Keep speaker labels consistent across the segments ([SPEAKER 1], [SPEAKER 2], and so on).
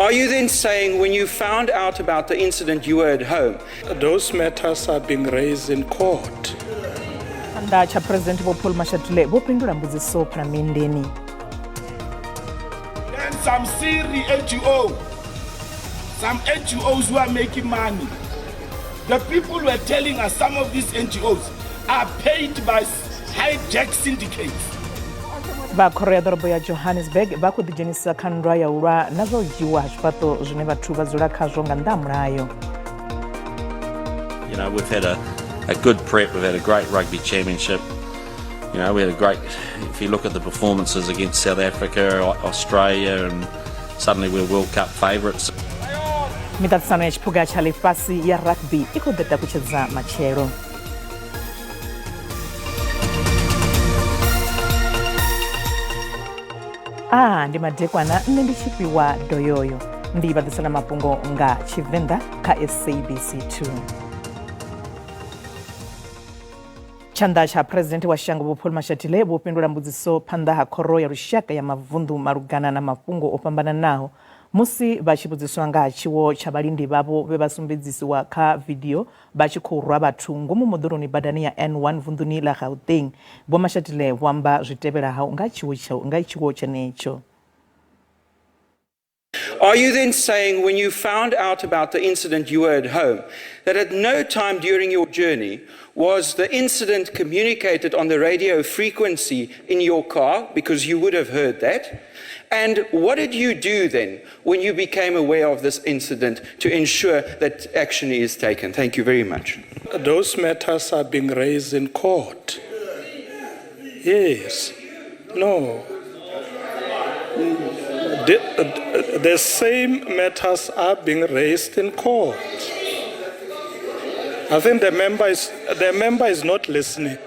[SPEAKER 1] Are you then saying when you found out about the incident you were at home?
[SPEAKER 2] Those matters are being raised in court.
[SPEAKER 3] Tshanḓa tsha Phresidennde Vho Paul Mashatile vho fhindula mbudziso Phalamenndeni.
[SPEAKER 4] Then some Siri NGO, some NGOs who are making money. The people were telling us some of these NGOs are paid by hijack syndicates.
[SPEAKER 3] Vha khoro ya ḓorobo ya Johannesburg vha khou ḓidzhenisa kha nndwa ya u lwa na zwa u dzhiwa ha zwifhaṱo zwine vhathu vha dzula khazwo nga nnḓa ha mulayo.
[SPEAKER 5] We've had a good prep, we've had a great rugby championship. We had a great, if you look at the performances against South Africa, Australia, and suddenly we're World Cup favourites.
[SPEAKER 3] Miṱaṱisano ya tshiphuga tsha ḽifhasi ya rugby i khou ḓo takutshedza matshelo. A ndi madekwana nṋe ndi tshifhiwa doyoyo ndi vha ḓisela mafhungo nga Tshivenḓa kha SABC 2. Tshanḓa tsha Phresidennde wa shango Vho Paul Mashatile vho fhindula mbudziso phanḓa ha khoro ya lushaka ya mavunḓu malugana na mafhungo o fhambananaho musi vha tshi vhudziswa nga ha tshiwo tsha vhalindi vhavho vhe vha sumbedzisiwa kha vidio vha tshi khou rwa vhathu ngomu moḓoroni badani ya N1 vunḓuni ḽa Gauteng. Vho Mashatile vho amba zwi tevhelaho nga tshiwo tshenetsho.
[SPEAKER 1] Are you then saying when you found out about the incident you were at home, that at no time during your journey was the incident communicated on the radio frequency in your car, because you would have heard that? And what did you do then when you became aware of this incident to ensure that action is taken? Thank you very much.
[SPEAKER 2] Those matters are being raised in court. Yes. No. The same matters are being raised in court. I think the member is not listening.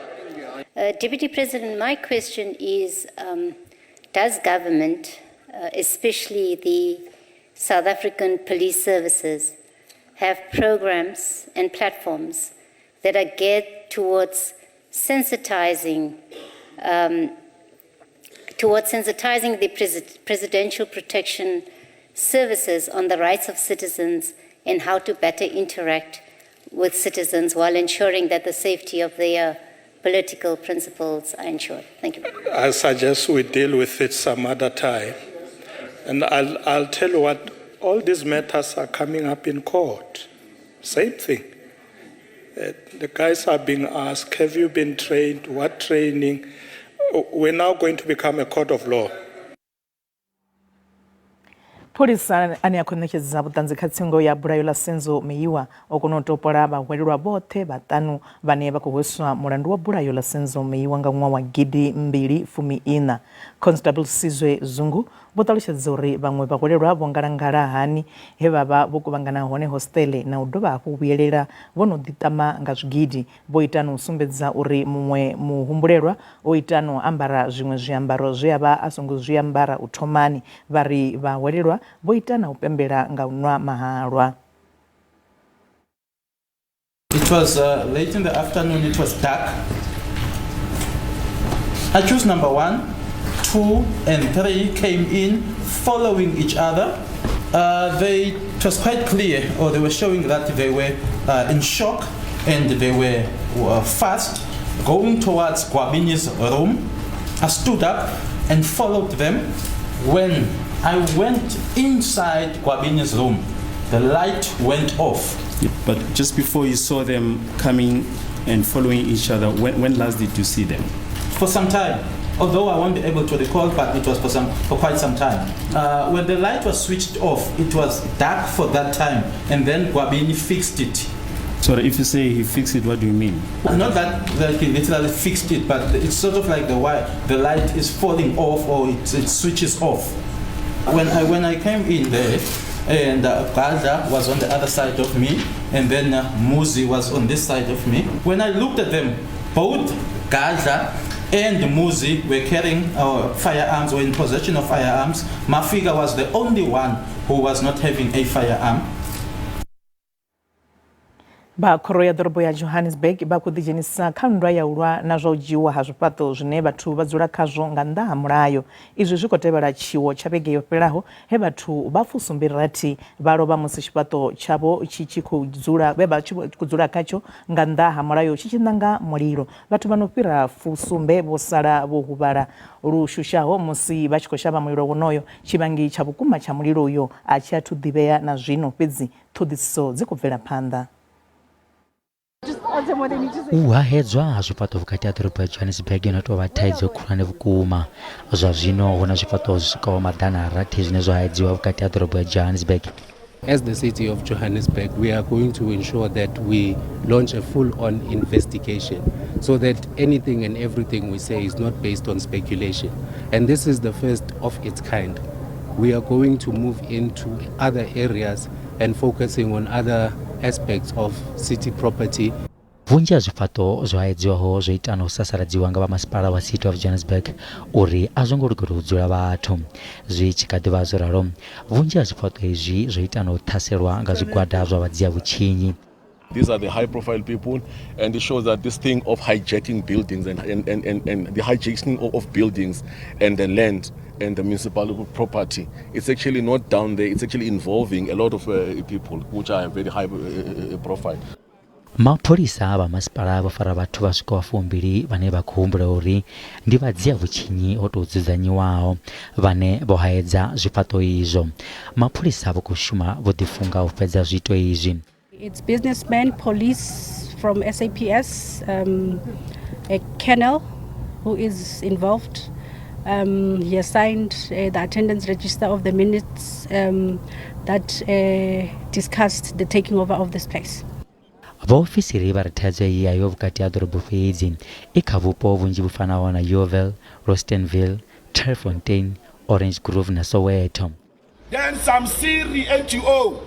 [SPEAKER 6] Deputy President, my question is, does government, especially the South African Police Services, have programs and platforms that are geared towards sensitizing the Presidential Protection Services on the rights of citizens and how to better interact with citizens while ensuring that the safety of their political principles are ensured? Thank you.
[SPEAKER 2] I suggest we deal with it some other time. And I'll tell you what, all these matters are coming up in court. Same thing. The guys are being asked, have you been trained? What training? We're now going to become a court of law.
[SPEAKER 3] Pholisa ane a khou ṋetshedza vhuṱanzi kha tsengo ya bulayo ḽa Senzo Meyiwa o kona u topola vhahwelelwa vhoṱhe vhaṱanu vhane vha khou hweswa mulandu wa bulayo ḽa Senzo Meyiwa nga ṅwaha wa 2014. Constable Sizwe Zungu vho ṱalutshedza uri vhaṅwe vhahwelelwa vho ngalangala hani he vha vha vho kuvhangana hone hostele na u dovha hafhu vhuyelela vho no ḓiṱama nga zwigidi. Vho ita na u sumbedza uri muṅwe muhumbulelwa o ita na u ambara zwiṅwe zwiambaro zwe a vha a songo zwi ambara u thomani. Vha ri vhahwelelwa vho ita na u pembela nga u nwa mahalwa.
[SPEAKER 7] It was late in the afternoon, it was dark. Accused number 1, 2 and 3 came in following each other. It was quite clear, or they were showing that they were in shock and they were fast going towards Gwabini's room. I stood up and followed them. When I went inside Gwabini's room, the light went off.
[SPEAKER 8] Yeah, but just before you saw them coming and following each other, when last did you see them?
[SPEAKER 7] For some time. Although I won't be able to recall, but it was for quite some time. When the light was switched off, it was dark for that time, and then Gwabini fixed it.
[SPEAKER 8] Sorry, if you say he fixed it, what do you mean?
[SPEAKER 7] Not that he literally fixed it, but it's sort of like the light is falling off, or it switches off. When I came in there, and Gadla was on the other side of me, and then Muzi was on this side of me. When I looked at them, both Gadla and Muzi were carrying firearms, were in possession of firearms. Mafika was the only one who was not having a firearm.
[SPEAKER 3] Vha khoro ya ḓorobo ya Johannesburg vha khou ḓidzhenisa kha nndwa ya u lwa na zwa u dzhiiwa ha zwifhaṱo zwine vhathu vha dzula khazwo nga nnḓa ha mulayo. Izwi zwi khou tevhela tshiwo tsha vhege yo fhelaho he vhathu vha fusumbirathi vha lovha musi tshifhaṱo tshavho tshi tshi khou dzula vhe vha tshi khou dzula khatsho nga nnḓa ha mulayo tshi tshi ṋanga mulilo. Vhathu vha no fhira fusumbe vho sala vho huvhala lu shushaho musi vha tshi khou shavha mulilo wonoyo. Tshivhangi tsha vhukuma tsha mulilo uyo a tshi athu ḓivhea na zwino fhedzi ṱhoḓisiso dzi khou bvela phanḓa.
[SPEAKER 9] U hahedzwa ha zwifhaṱo vhukati ha ḓorobo ya Johannesburg yo no tou vha thaidzo khulwane vhukuma. Zwa zwino hu na zwifhaṱo zwi swikaho maḓana a rathi zwine zwa hahedziwa vhukati ha ḓorobo ya Johannesburg.
[SPEAKER 10] As the city of Johannesburg, we are going to ensure that we launch a full-on investigation so that anything and everything we say is not based on speculation. And this is the first of its kind. We are going to move into other areas and focusing on other aspects of city property.
[SPEAKER 9] Vhunzhi ha zwifhaṱo zwo haedziwaho zwo ita na u sasaladziwa nga vha masipala wa City of Johannesburg uri a zwo ngo lugela u dzula vhathu. Zwi tshi kha ḓi vha zwo ralo, vhunzhi ha zwifhaṱo izwi zwo ita na u ṱhaselwa nga zwigwada zwa vhadzia vhutshinyi.
[SPEAKER 11] These are the high profile people, and it shows that this thing of hijacking buildings and, and, and, and, and the hijacking of buildings and the land and the municipal property, it's actually not down there, it's actually involving a lot of uh, people which are very high uh, uh profile.
[SPEAKER 9] Mapholisa vha masipala vho fara vhathu vha swikaho fumbili vhane vha khou humbula uri ndi vhadzia vhutshinyi ho tou dzudzanyiwaho vhane vho haedza zwifhaṱo izwo. Mapholisa vha khou shuma vho ḓifunga u fhedza zwiito izwi.
[SPEAKER 12] It's businessmen, police from SAPS, um, a colonel who is involved. Um, he has signed uh, the attendance register of the minutes um, that uh, discussed the taking over of this place.
[SPEAKER 9] Vhaofisiri vha ri thaidzo iyi a yo vhukati ha ḓorobo fhedzi, i kha vhupo vhunzhi vhu fanaho na Yeoville, Rostenville, Turffontein, Orange Grove na Soweto.
[SPEAKER 4] Then some Siri NGO,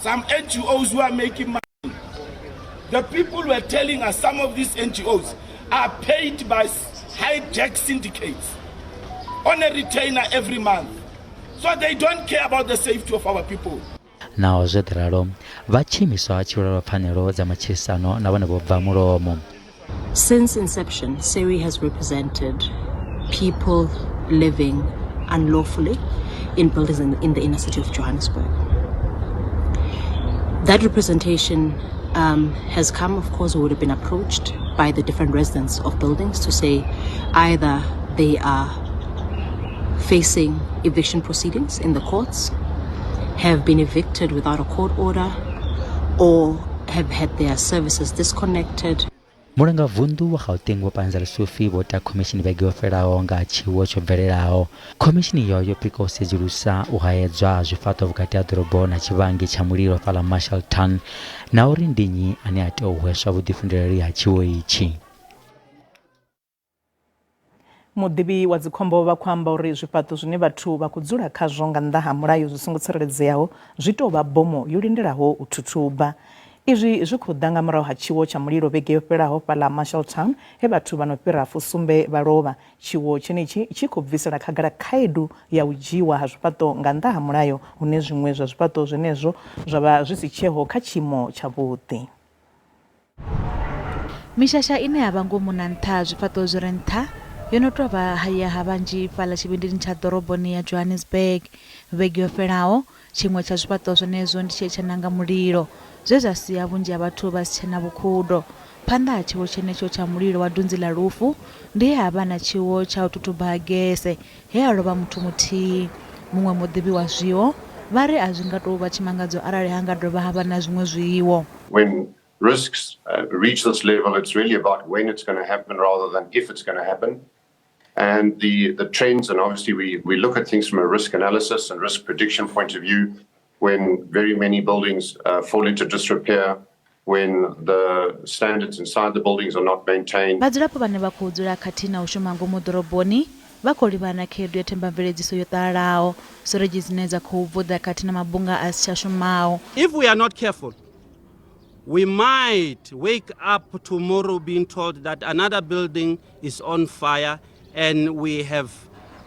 [SPEAKER 4] some NGOs who are making money. The people were telling us some of these NGOs are paid by hijack syndicates on a retainer every month. So they don't care about the safety of our people.
[SPEAKER 9] Naho zwo ḓi ralo, vha tshiimiswa tshi lwelaho pfanelo dza matshilisano na vhone vho bva mulomo.
[SPEAKER 13] Since inception, SERI has represented people living unlawfully in buildings in, in the inner city of Johannesburg. That representation um, has come, of course, we would have been approached by the different residents of buildings to say either they are facing eviction proceedings in the courts, have been evicted without a court order, or have had their services disconnected.
[SPEAKER 9] Mulangavunḓu wa Gauteng Vho Panza Lesufi vho ta khomishini vhege yo fhelaho nga tshiwo tsho bvelelaho. Khomishini iyo yo pika u sedzulusa u haedzwa ha zwifhaṱo vhukati ha ḓorobo na tshivhangi tsha mulilo fhaḽa Marshalltown na uri ndi nnyi ane a tea u hweswa vhuḓifhinduleli ha tshiwo itshi.
[SPEAKER 3] Muḓivhi wa dzikhombo vha khou amba uri zwifhaṱo zwine vhathu vha khou dzula khazwo nga nnḓa ha mulayo zwi songo tsireledzeaho zwi tou vha bomo yo lindelaho u thuthuba. Izwi zwi khou ḓa nga murahu ha tshiwo tsha mulilo vhege yo fhelaho fhaḽa Marshalltown he vhathu vha no fhira fusumbe vha lovha. Tshiwo tshenetshi tshi khou bvisela khagala khaedu ya u dzhiiwa ha zwifhaṱo nga nnḓa ha mulayo hune zwiṅwe zwa zwifhaṱo zwenezwo zwa vha zwi si tsheho kha tshiimo tshavhuḓi.
[SPEAKER 14] Mishasha ine ya vha ngomu na nṱha ha zwifhaṱo zwi re nṱha yo no tou vha haya ha vhanzhi fhaḽa tshivhindini tsha ḓoroboni ya Johannesburg. Vhege yo fhelaho, tshiṅwe tsha zwifhaṱo zwenezwo ndi tshe tsha nanga mulilo, zwe zwa sia vhunzhi ha vhathu vha si tshe na vhukhudo. Phanḓa ha tshiwo tshenetsho tsha mulilo wa dunzi ḽa lufu, ndi he ha vha na tshiwo tsha u thuthuba ha gese, he ha lovha muthu muthihi. Muṅwe muḓivhi wa zwiwo vha ri a zwi nga tou vha tshimangadzo arali ha nga dovha ha vha na zwiṅwe zwiwo.
[SPEAKER 15] When risks uh, reach this level, it's really about when it's going to happen rather than if it's going to happen. And the, the trends, and obviously we, we look at things from a risk analysis and risk prediction point of view, when very many buildings uh, fall into disrepair, when the standards inside the buildings are not maintained.
[SPEAKER 14] Vhadzulapo vhane vha khou dzula khathihi na u shuma ngomu ḓoroboni vha khou livhana na khaedu ya thembamveledziso yo ṱalalaho, soredzhi dzine dza khou bvuḓa khathihi na mabunga a si tsha shumaho.
[SPEAKER 16] If we are not careful, we might wake up tomorrow being told that another building is on fire and we have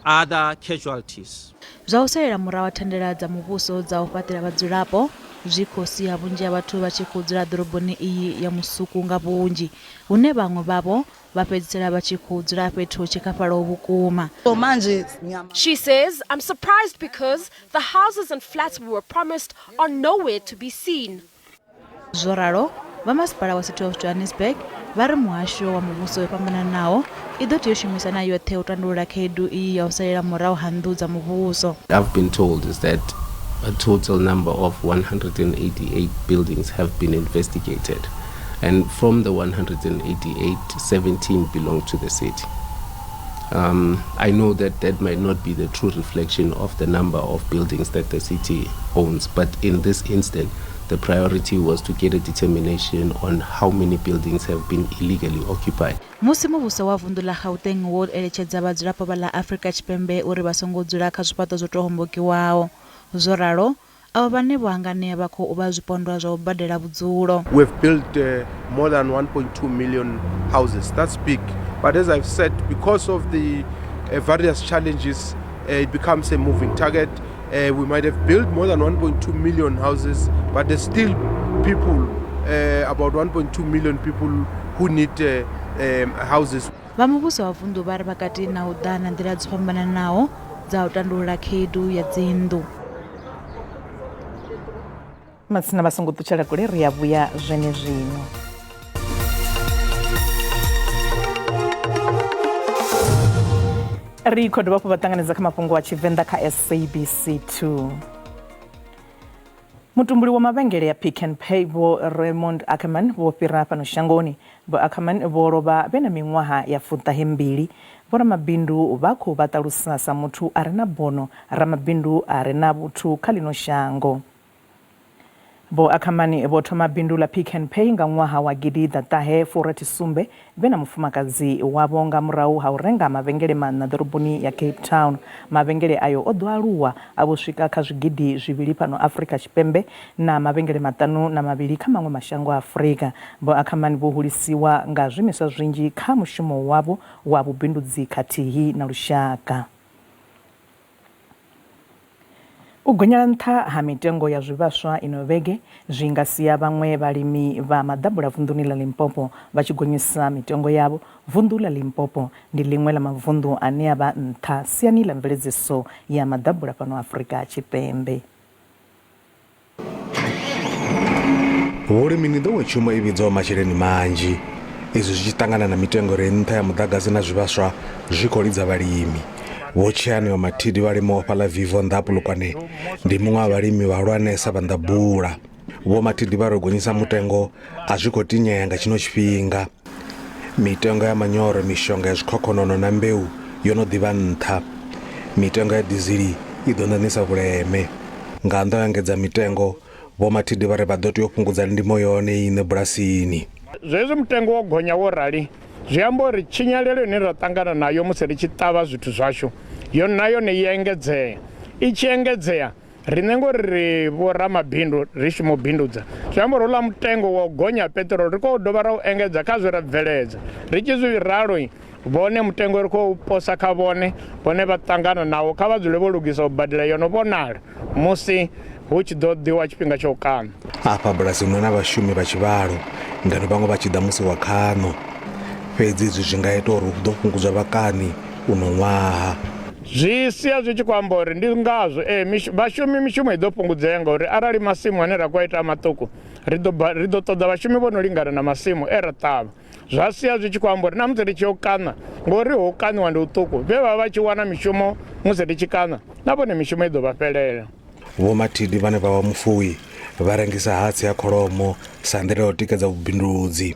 [SPEAKER 16] other casualties.
[SPEAKER 14] Zwa u salela murahu ha thandela dza muvhuso dza u fhaṱela vhadzulapo Zwi khou sia vhunzhi ha vhathu vha tshi khou dzula ḓoroboni iyi ya musuku nga vhunzhi, hune vhaṅwe vhavho vha fhedzisela vha tshi khou dzula fhethu ho tshikafhalaho vhukuma.
[SPEAKER 17] She says, I'm surprised because the houses and flats we were promised are nowhere to be seen.
[SPEAKER 14] Zwo ralo, vha masipala wa City of Johannesburg vha ri muhasho wa muvhuso yo fhambananaho i ḓo tea u shumisana yoṱhe u tandulula khaedu iyi ya u salela murahu ha nnḓu dza muvhuso.
[SPEAKER 10] I've been told is that a total number of 188 buildings have been investigated. And from the 188, 17 belong to the city. I know that that might not be the true reflection of the number of buildings that the city owns, but in this instance, the priority was to get a determination on how many buildings have been illegally occupied.
[SPEAKER 14] Musi muvhuso wa vunḓu ḽa Gauteng wo eletshedza vhadzulapo vha ḽa Afrika Tshipembe uri vha songo dzula kha zwifhaṱo zwo tou hombokiwaho. Zwo ralo, avho vhane vho hanganea vha khou vha zwipondwa zwa u badela vhudzulo.
[SPEAKER 18] We've built more than 1.2 million houses. That's big. But as I've said, because of the various challenges, it becomes a moving target. We might have built more than 1.2 million houses, but there's still people, about 1.2 million people who need houses.
[SPEAKER 14] Vha muvhuso wa vunḓu vha ri vha kati na u ḓa na nḓila dzo fhambananaho dza u tandulula khaedu ya dzinnḓu.
[SPEAKER 3] Matsina vha songo ṱutshela kule, ri a vhuya zwenezwino. Ri khou dovha hafhu vha ṱanganedza kha mafhungo a Tshivenḓa kha SABC 2. Mutumbuli wa mavhengele ya Pick n Pay Vho Raymond Ackerman vho fhira fhano shangoni. Vho Ackerman vho lovha vhe na miṅwaha ya 72. Vhoramabindu vha khou vha ṱalusa sa muthu a re na bono, ramabindu a re na vhuthu kha ḽino shango. Vho Ackerman vho thoma bindu ḽa Pick n Pay nga ṅwaha wa 1967 vhe na mufumakadzi wavho nga murahu ha u renga mavhengele maṋa ḓoroboni ya Cape Town. Mavhengele ayo o ḓo aluwa a vho swika kha 2,000 fhano Afrika Tshipembe na mavhengele 52 kha maṅwe mashango a Afrika. Vho Ackerman vho hulisiwa nga zwiimiswa zwinzhi kha mushumo wavho wa vhubindudzi khathihi na lushaka. U gonyela nṱha ha mitengo ya zwivhaswa ino vhege zwi nga sia vhaṅwe vhalimi vha maḓabula vunḓuni ḽa Limpopo vha tshi gonyisa mitengo yavho. Vunḓu ḽa Limpopo ndi ḽiṅwe ḽa mavunḓu ane a vha nṱha siani ḽa mveledziso ya maḓabula fhano Afrika Tshipembe.
[SPEAKER 19] Vhulimi ndi nḓowetshumo i vhidzaho masheleni manzhi. Izwi zwi tshi ṱangana na mitengo i re nṱha ya muḓagasi na zwivhaswa zwi khou lidza vhalimi. Vho Tshiani wa Mathidi vha limaho fhaḽa Vivo nnḓa ha Polokwane ndi muṅwe wa vhalimi vhahulwanesa vha nḓabula. Vho Mathidi vha ri u gonyisa mutengo a zwi khou tinyea nga tshino tshifhinga. Mitengo ya manyoro, mishonga ya zwikhokhonono na mbeu yo no ḓi vha nṱha. Mitengo ya dizili i ḓo ṋaṋisa vhuleme. Nga nnḓa ha u engedza mitengo, Vho Mathidi vha ri vha ḓo tea u fhungudza ndimo yone iṋe bulasini.
[SPEAKER 20] Zwezwi mutengo wo gonya wo rali, zwi amba uri tshinyalelo ine ra ṱangana nayo musi ri tshi ṱavha zwithu zwashu yo na yone i engedzea. I tshi engedzea, riṋe ngori ri vhoramabindu ri shuma u bindudza, zwi amba uri houḽa mutengo wa u gonya ha peṱirolo ri khou dovha ra u engedza kha zwe ra bveledza. Ri tshi zwi ralo, vhone mutengo ri khou posa kha vhone, vhone vha ṱangana nawo, kha vha dzule vho lugisa u badela yo no vhonala musi hu tshi ḓo ḓiwa tshifhinga tsha u kaṋa.
[SPEAKER 19] Afha bulasini hu na vhashumi vha tshivhalo ngeno vhaṅwe vha tshi ḓa musi wa khaṋo. Fhedzi izwi zwi nga ita uri hu ḓo fhungudzwa vhakaṋi uno ṅwaha.
[SPEAKER 20] Zwi sia zwi tshi khou amba uri ndi ngazwo ee vhashumi mishumo i ḓo fhungudzea ngauri arali masimu ane ra khou a ita a maṱuku ri ḓo ri ḓo ṱoḓa vhashumi vho no lingana na masimu e ra ṱavha. Zwa sia zwi tshi khou amba uri na musi ri tshi yo kaṋa ngori ho kaṋiwa ndi huṱuku vhe vha vha tshi wana mishumo musi ri tshi kaṋa na vhone mishumo i ḓo vha fhelela.
[SPEAKER 19] Vho Mathidi vhane vha vha mufuwi vha rengisa hatsi ha kholomo sa nḓila ya u tikedza vhubindudzi.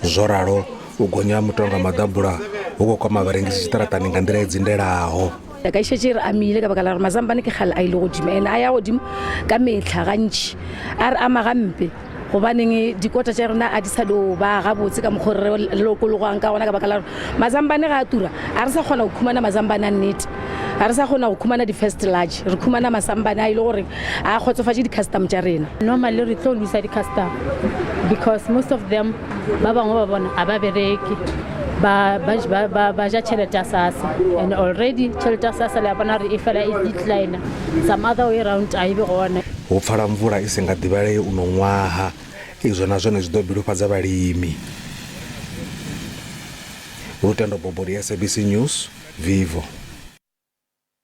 [SPEAKER 19] Zwo ralo, u gonya ha mutengo wa maḓabula hu khou kwama vharengisi tshiṱaraṱani nga nḓila i dzindelaho.
[SPEAKER 21] Ka e šetše e re amile ka baka la gore mazambane ke kgale a ile godimo and a ya godimo ka metlha gantši a re ama gampe gobaneng dikota tša rena a di sa dio ba gabotse ka mokgwa re lokologang ka gona ka baka la gore mazambane ga a tura a re sa kgona go khumana mazambane a nnete ga re sa kgona go khumana di-first large re khumana masambane a e le gore a kgotsofatše di-custom tša rena.
[SPEAKER 22] Normally re tlo losa di-custom because most of them ba bangwe ba bona a ba bereke ba ba ba ba ja tšhelete ya SASSA and already tšhelete ya SASSA le a bona re e fela e decline some other way round a e be gona.
[SPEAKER 19] Hu pfala mvula i si nga ḓivhalei uno ṅwaha. Izwo na zwone zwi ḓo bilufhadza vhalimi. Lutendo Bobodi, SABC News, Vivo.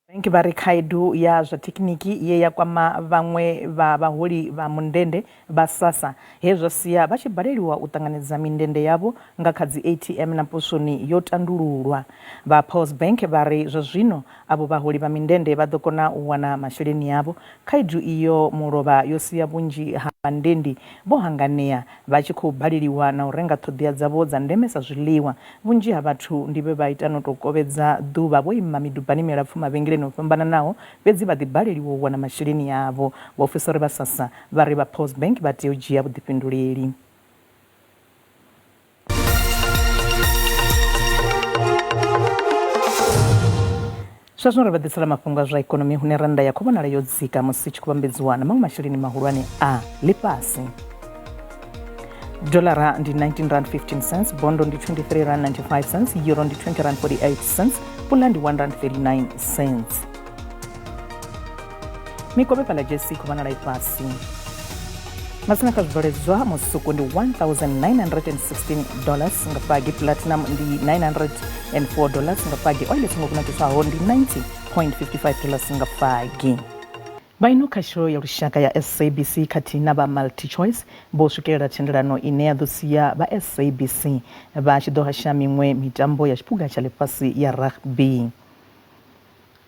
[SPEAKER 3] Bank vha ri khaedu ya zwa thekhiniki ye ya kwama vhaṅwe vha vhaholi vha mundende vha SASSA he zwa sia vha tshi baleliwa u ṱanganedza mindende yavho nga kha dzi ATM na poswoni yo tandululwa. Vha Postbank vha ri zwa zwino avho vhaholi vha mindende vha ḓo kona u wana masheleni avho. Khaedu iyo mulovha yo sia vhunzhi ha vhandendi vho hanganea vha tshi khou baleliwa na u renga ṱhoḓea dzavho dza ndeme sa zwiḽiwa. Vhunzhi ha vhathu ndi vhe vha ita no tou kovhedza ḓuvha vho ima midubani milapfu mavhengeleni o fhambananaho fhedzi vha ḓi baleliwa u wana masheleni avho. Vhaofisiri vha SASSA vha ri vha Postbank vha tea u dzhia vhuḓifhinduleli. Zwa zwino ri vha ḓisela mafhungo a zwa ikonomi hune rannda ya khou vhonala yo dzika musi tshi khou vhambedziwa na maṅwe masheleni mahulwane a ḽifhasi. Dolara ndi 19 rand 15 cents, bondo ndi 23 rand 95 cents, euro ndi 20 rand 48 cents, pula ndi 1 rand 39 cents. Mikovhe fhaḽa JSE khou vhonala i fhasi. Matsina kha zwibveledzwa musuku ndi 1916 dollars nga fagi, platinum ndi 904 dollars nga fagi, oil i songo kunakiswaho ndi 90.55 dollars nga fagi. Vha ino khasho ya lushaka ya SABC khathihi na vha MultiChoice vho swikelela thendelano ine ya ḓo sia vha SABC vha tshi ḓo hasha miṅwe mitambo ya tshiphuga tsha ḽifhasi ya rugby.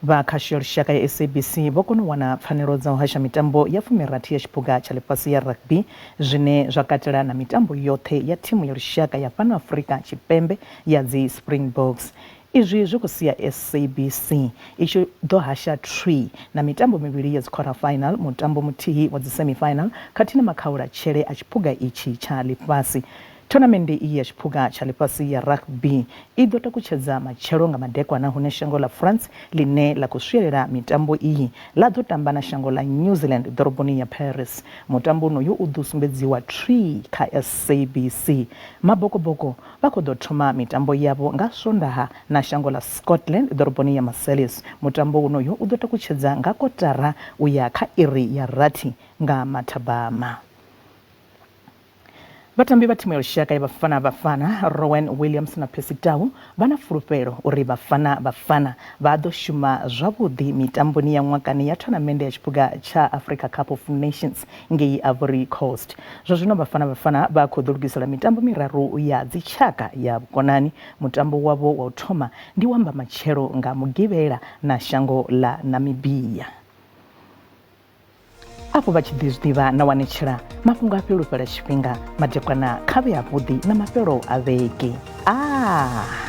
[SPEAKER 3] Vha Khasho ya Lushaka ya SABC vho kona u wana pfanelo dza u hasha mitambo ya fumirathi ya Tshiphuga tsha Ḽifhasi ya Rugby, zwine zwa katela na mitambo yoṱhe ya thimu ya lushaka ya fhano Afrika Tshipembe ya dzi Springboks. Izwi zwi khou sia SABC i tshi ḓo hasha thwii na mitambo mivhili ya dzi quarter-final, mutambo muthihi wa dzi semi-final khathihi na makhaulatshele a tshiphuga itshi tsha ḽifhasi. Thonamennde iyi ya Tshiphuga tsha Ḽifhasi ya Rugby i ḓo takutshedza matshelo nga madekwana hune shango ḽa France ḽine ḽa khou swielela mitambo iyi ḽa ḓo tamba na shango ḽa New Zealand ḓoroboni ya Paris. Mutambo wonoyu u ḓo sumbedziwa thwii kha SABC. Mabokoboko vha khou ḓo thoma mitambo yavho nga Swondaha na shango ḽa Scotland ḓoroboni ya Marseilles. Mutambo wonoyu u ḓo takutshedza nga kotara u ya kha iri ya rathi nga mathabama. Vhatambi vha thimu ya lushaka ya Bafana Bafana, Rowan Williams na Percy Tau vha na fulufhelo uri Bafana Bafana vha ḓo shuma zwavhuḓi mitamboni ya ṅwakani ya thonamennde ya Tshiphuga tsha Africa Cup of Nations ngei Ivory Coast. Zwa zwino Bafana Bafana vha khou ḓilugisela mitambo miraru ya dzitshaka ya vhukonani. Mutambo wavho wa u thoma ndi wa mbamatshelo nga Mugivhela na shango ḽa Namibia. Afho vha tshi ḓi zwi ḓivha na wanetshela mafhungo a fhelo fhela tshifhinga madekwana kha vhe avhuḓi na mafhelo a vhege. Ah!